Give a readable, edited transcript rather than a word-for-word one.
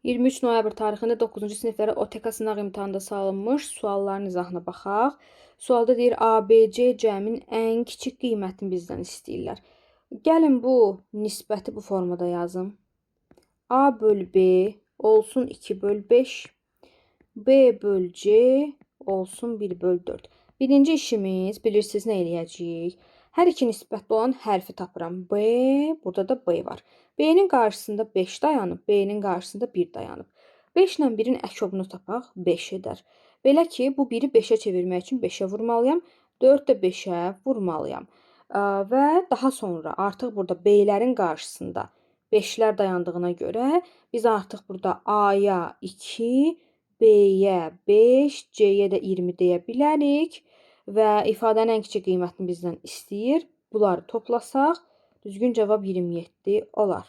23 noyabr tarixində 9-cu siniflərə OTK sınaq imtahanında salınmış sualların izahına baxaq. Sualda deyir ABC cəmin ən kiçik qiymətini bizdən istəyirlər. Gəlin bu nisbəti bu formada yazım. A böl B olsun 2 böl 5, B böl C olsun 1 böl 4. Birinci işimiz bilirsiniz nə eləyəcəyik? Hər iki nisbətdə olan hərfi tapıram. B, burada da B var. B-nin qarşısında 5 dayanıb, B-nin qarşısında 1 dayanıb. 5 ilə 1-in əkobunu tapaq, 5 edər. Belə ki, bu 1-i 5-ə çevirmək üçün 5-ə vurmalıyam, 4 də 5-ə vurmalıyam. Və daha sonra artıq burada B-lərin qarşısında 5-lər dayandığına görə biz artıq burada A-ya 2, B-yə 5, C-yə də 20 deyə bilərik. Və ifadənin ən kiçik qiymətini bizdən istəyir. Bunları toplasaq, düzgün cavab 27 olar.